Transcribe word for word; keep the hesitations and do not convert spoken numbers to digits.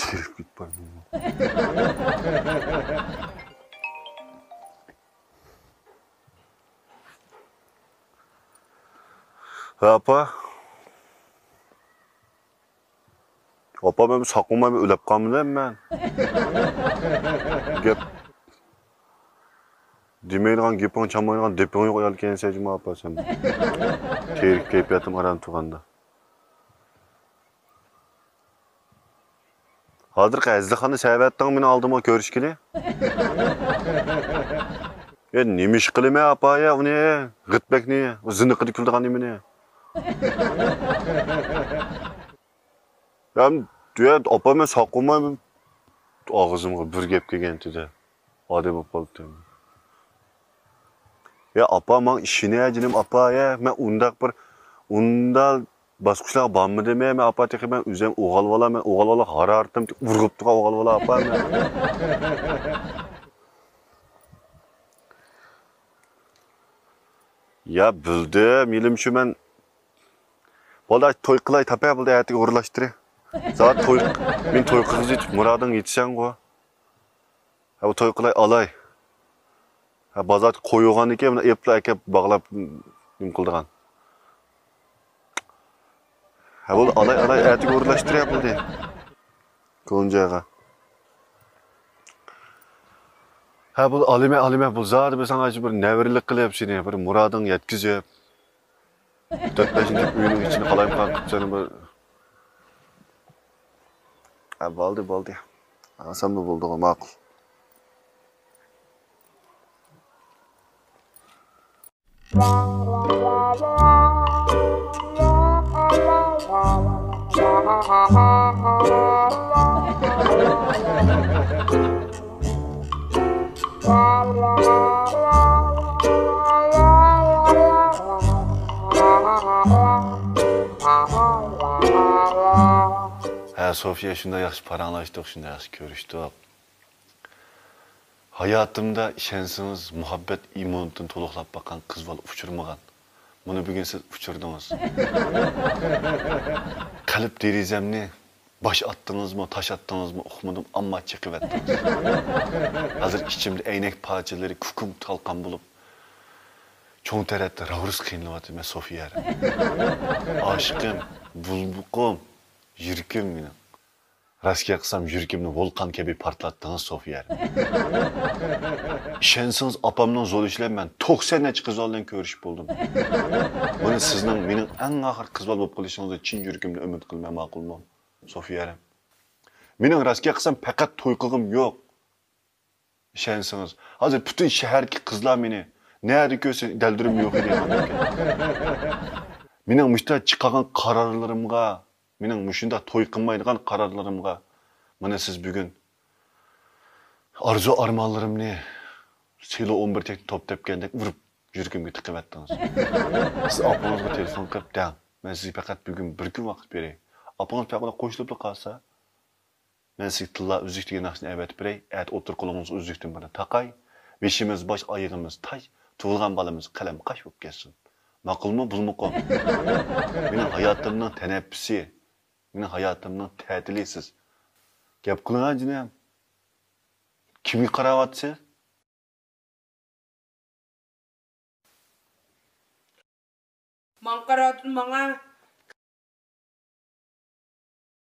تىرىپ كېتىپ بارىمەن. ھە، ئاپا. ئاپا، مەن ساقلىماي ئۆلۈپ قالمىدىم مەن. گەپ دېمەيدىغان گېپىڭ، چالمايدىغان دېپىڭ يوق ئايال ئىكەنسەن جۇمۇ ئاپا سەن. تىرىك كەيپىياتىم ئاران تۇرغاندا. ھازىرقى ھەززىخاننى سەۋەتتىڭ مېنى ئالدىمغا كۆرۈشكىلى. يا نېمە ئىش قىلىمەن ئاپا يا ئۇنى، غىتبەكنى، ئۇ زىنىقىدا كۈلىدىغان نېمىنى. يا، يا ئاپا مەن ساقلىماي ئاغزىمغا بىر گەپ كەلگەنتىدە. ئادەم بولۇپ قالدىم. يا ئاپا، ماڭا ئىشىنە جېنىم ئاپا، يا. مەن ئۇنداق بىر، ئۇنداق باسقۇچلارغا بارمىدىم، يا. مەن ئاپا تېخى مەن ئۆزۈم ئوغۇل بالا، مەن ئوغۇل بالا ھارارىتىم ئۇرغۇپ تۇرغان ئوغۇل بالا ئاپا مەن. يا بىلدىم، يىلىم شۇ مەن. بولدى، توي قىلاي، تاپە بولدى، ئەتىگە ئورۇنلاشتۇرى. زات توي، مېنى توي قىلغۇزۇپ مۇرادىڭغا يېتىسەنغۇ. ھە، بۇ توي قىلاي، ئالاي. ھە، بازار قويۇلغاندىن كېيىن ئېلىپلا ئەكەپ باغلاپ نېمە قىلىدىغان. ھە، بولدى، ئالاي، ئالاي، ئەتىگە ئورۇنلاشتۇرۇپ بولدى. كۆڭۈل جايغا. ھە، بولدى، ئالىمەن، ئالىمەن، بۇ زادى بىر ساڭا بىر نەۋرىلىك قىلىپ، سېنى بىر مۇرادىڭغا يەتكۈزۈپ. تۆت-بەشىنچى ئۆينىڭ ئىچىنى قالايمىقان قىلىپ سېنى بىر. ھە، بولدى، بولدى. ئالساممۇ بولدىغۇ، ماقۇل. ھە، سوفىيە، شۇنداق ياخشى پاراڭلاشتۇق، شۇنداق ياخشى كۆرۈشتۇق. ھاياتىمدا ئىشەنسىڭىز، مۇھەببەت ئىممۇنىتىنى تولۇقلاپ باققان قىز بالا ئۇچرىمىغان. مانا بۈگۈن سىز ئۇچرىدىڭىز. قەلب دېرىزەمنى باش ئاتتىڭىزمۇ، تاش ئاتتىڭىزمۇ ئۇقمىدىم، ئەمما چېقىۋەتتىڭىز. ھازىر ئىچىمدە ئەينەك پارچىلىرى كۇكۇم تالقان بولۇپ، چوڭ تەرەتتە راۋرۇس قىينىلىۋاتىمەن، سوفىيە ھەرەم. ئاشىقىم، بۇلبۇقۇم، يۈرىكىم مېنىڭ. راست گەپ قىلسام، يۈرىكىمنى ۋولقان كەبى پارتلاتتىڭىز، سوفىيە ھەرەم. ئىشەنسىڭىز، ئاپامنىڭ زور ئىشى بىلەن مەن توقسەن نەچچە قىز بالا بىلەن كۆرۈشۈپ بولدۇم. مانا سىزنىڭ مېنىڭ ئەڭ ئاخىرقى قىز بالا بولۇپ قېلىشىڭىزنى چىن يۈرىكىمدىن ئۈمىد قىلىمەن، ماقۇلمۇ؟ سوفىيە ھەرەم. مېنىڭ راست گەپ قىلسام پەقەت توي قىلغۇم يوق. ئىشەنسىڭىز، ھازىر پۈتۈن شەھەردىكى قىزلار مېنى نەدە كۆرسە دەلدۈرۈم يوق ئىدى. مېنىڭ مۇشۇنداق چىقارغان قارارلىرىمغا، مېنىڭ مۇشۇنداق توي قىلمايدىغان قارارلىرىمغا مانا سىز بۈگۈن ئارزۇ ئارمانلىرىمنى سىلو ئون بىر تەكتە توپ تەپكەندەك ئۇرۇپ يۈرىكىمگە تىقىۋەتتىڭىز. سىز ئاپىڭىزغا تېلېفون قىلىپ دەڭ، مەن سىزگە پەقەت بۈگۈن بىر كۈن ۋاقىت بېرەي. ئاپىڭىز پەقەت قوشۇلۇپلا قالسا، مەن سىزگە تىللا ئۈزۈك دېگەن ناخشىنى ئەۋەتىپ بېرەي، ئەتە ئوتتۇرا قولىڭىزغا ئۈزۈكتىن بىرنى تاقاي. بېشىمىز باش، ئايىغىمىز تاج، تۇغۇلغان بالىمىز قەلەم قاش بولۇپ كەتسۇن. ماقۇلمۇ، بۇلمۇقۇم؟ مېنىڭ ھاياتىمنىڭ تەنەپپۇسى، مېنىڭ ھاياتىمنىڭ تەتىلى سىز. گەپ قىلىڭا جېنىم. كىمگە قاراۋاتىسىز؟ ماڭا قاراۋاتىدۇ، ماڭا.